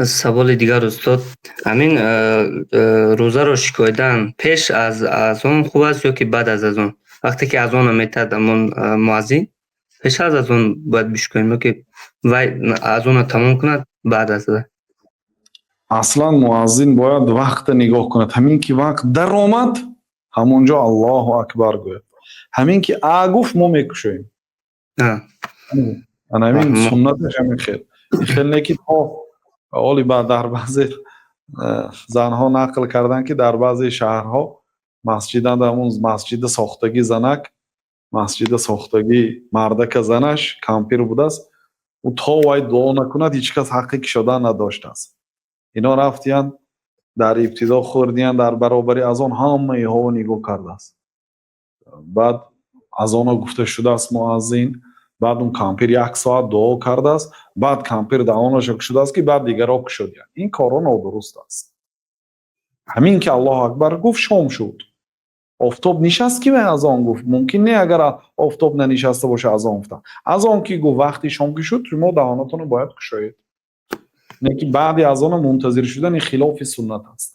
Саволи дигар, устод, ҳамин рӯзаро шикоидан пеш аз азон хуб аст ё ки баъд аз азон? Вақте ки азонро метаҳад ҳамон муаззин, пеш аз азон бояд бишкоем ё ки вай азонро тамом кунад, баъд аз Аслан муаззин бояд вақтро нигоҳ кунад. Ҳамин ки вақт даромад, ҳамон ҷо «Аллоҳу акбар» гӯяд. Ҳамин ки «а» гуфт, мо мекушоем. Ана ҳамин суннаташ ҳамин хел. Хел не ки то оли. Дар баъзе занҳо нақл карданд, ки дар баъзе шаҳрҳо масҷиданд, ҳамун масҷида сохтагӣ занак, масҷида сохтагӣ мардака, занаш кампир будааст. Ӯ то вай дуо накунад, ҳеҷ кас ҳаққи кушодан надоштааст. Ино рафтиянд, дар ибтидо хӯрдиянд, дар баробари азон ҳама иҳоро нигоҳ кардааст. Баъд азоно гуфта шудааст муаззин, баъд он кампир як соат дуо кардааст, баъд кампир даҳонашо кушодааст, ки баъд дигарро кушодиянд. Ин корҳо нодуруст аст. Ҳамин ки «Аллоҳу акбар» гуфт, шом шуд, офтоб нишаст, ки вай азон гуфт, мумкин не, агар офтоб нанишаста боша, азон гуфтан. Азон ки гуфт, вақти шом ки шуд, шумо даҳонатонро бояд кушоед. Не ки баъди азона мунтазир шудан, ин хилофи суннат аст.